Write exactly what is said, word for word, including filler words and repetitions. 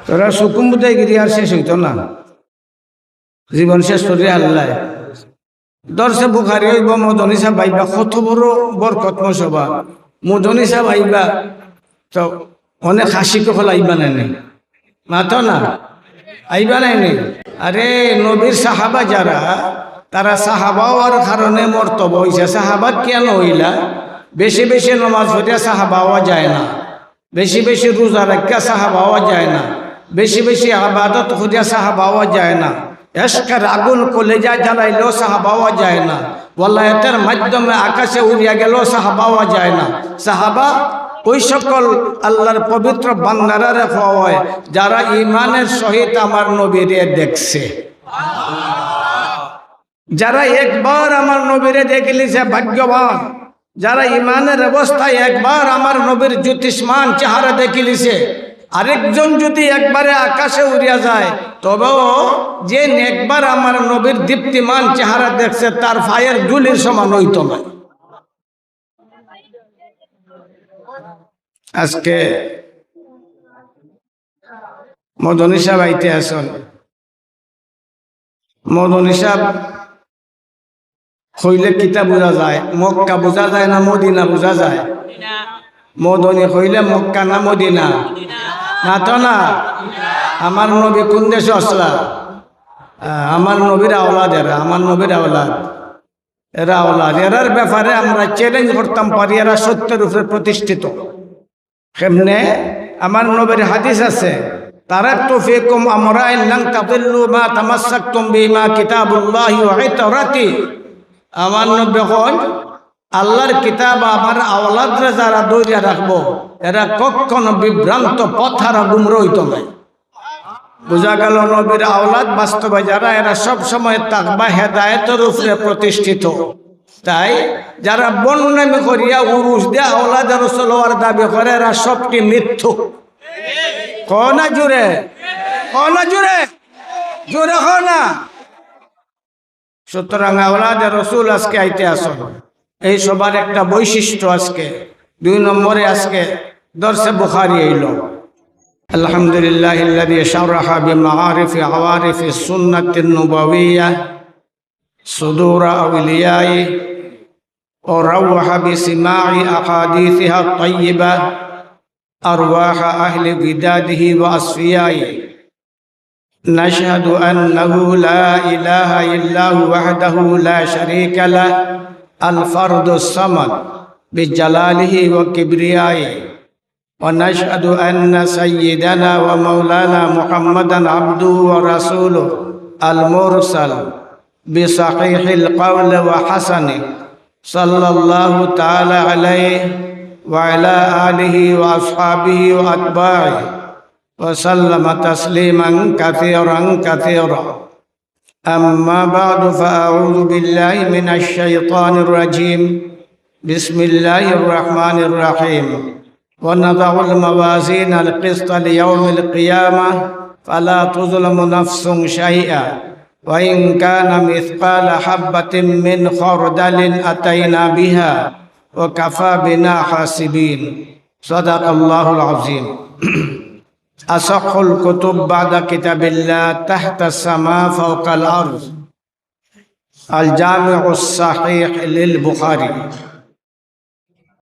তোরা সুকুম বুঝাই গিরি আর শেষ হইতো না, জীবন শেষ করি আল্লাহ। দরসে বুখারি হইব, মদনী সাহেব আইবা, কত বড় বরকতময় সভা। মদনী সাহেব আইবা, তো অনেক হাসি কখল আইবা না নি? মাতো না, আইবা না নি? আরে, নবীর সাহাবা যারা, তারা সাহাবা হওয়ার কারণে মর্তবা হইছে। সাহাবাত কেন হইলা? বেশি বেশি নমাজ পড়িয়া সাহাবা হওয়া যায় না, বেশি বেশি রোজা রাখিয়া সাহাবা হওয়া যায় না, বেশি বেশি আবাদত করিয়া সাহাবা হওয়া যায় না, এশকের আগুন কলেজা জ্বালাইলেও সাহাবা হওয়া যায় না, ওয়ালায়াতের মাধ্যমে আকাশে উড়িয়া গেলেও সাহাবা হওয়া যায় না। সাহাবা ওই সকল আল্লাহর পবিত্র বান্দারারে কওয়া হয়, যারা ইমানের সহিত আমার নবীরে দেখছে। যারা একবার আমার নবীরে দেখিলিছে ভাগ্যবান, যারা ইমানের অবস্থায় একবার আমার নবীর জ্যোতিষ্মান চেহারা দেখিলিছে। আরেকজন যদি একবারে আকাশে উড়িয়া যায়, তবেও যে একবার আমার নবীর দীপ্তিমান চেহারা দেখছে, তার পায়ের ধুলির সমান হইতো না। আজকে মদনী সাহেব আইতে আছইন। মদনী সাহেব কইলে কিতা বুঝা যায়? মক্কা বুঝা যায় না মদিনা বুঝা যায়? মদনী কইলে মক্কা না মদিনা? মাতো না। আমার নবী কোন দেশো আছলা? আহ, আমার নবীর আওলাদ এরা, আমার নবীর আওলাদ। এরা আওলাদ, এরার ব্যাপারে আমরা চ্যালেঞ্জ করতাম পারি, এরা সত্যের উপরে প্রতিষ্ঠিত। কেমনে? আমার নবীর হাদিস আছে, "তারাকতু ফিকুম আমরাইন লান তাদিল্লু মা তামাসসাকতুম বিহিমা কিতাবুল্লাহি ওয়া ইতরাতি।" আমার নবী কইন, "আল্লাহর কিতাব আমার আওলাদরে যারা ধরিয়া রাখবো, এরা কখনো বিভ্রান্ত পথহারা গুমরা হইতো নায়।" বুঝা গেল, নবীর আওলাদ বাস্তবে যারা, এরা সব সময় থাকবা হেদায়েতের উপরে প্রতিষ্ঠিত। তাই যারা ভণ্ডামি করিয়া উরুস দিয়া আওলাদে রসুল হওয়ার দাবি করে, এরা সবটি মিথ্যুক। কও না জোরে, কও না জোরে, জোরে কও না। সুতরাং আওলাদে রসুল আজকে আইতে আছইন, এই সভার একটা বৈশিষ্ট্য আজকে। দুই নম্বরে আজকে দরসে বুখারি হইল। الحمد لله الذي شرح بمعارف عوارف السنة النبوية صدور أوليائه وروح بسماع أحاديثها الطيبة أرواح أهل وداده وأصفيائه. نشهد أنه لا إله إلا هو وحده لا شريك له الفرد الصمد بجلاله وكبريائه، ونشهد أن سيدنا ومولانا محمدا عبده ورسوله المرسل بصحيح القول وحسنه، صلى الله تعالى عليه وعلى آله وأصحابه وأتباعه وسلم تسليما كثيرا كثيرا. أما بعد، فأعوذ بالله من الشيطان الرجيم. بسم الله الرحمن الرحيم. ونضع الموازين القسط ليوم القيامة فلا تظلم نفس شيئا وإن كان مثقال حبة من خردل أتينا بها وكفى بنا حاسبين. صدق الله العظيم. أصح الكتب بعد كتاب الله تحت السماء فوق الأرض، الجامع الصحيح للبخاري.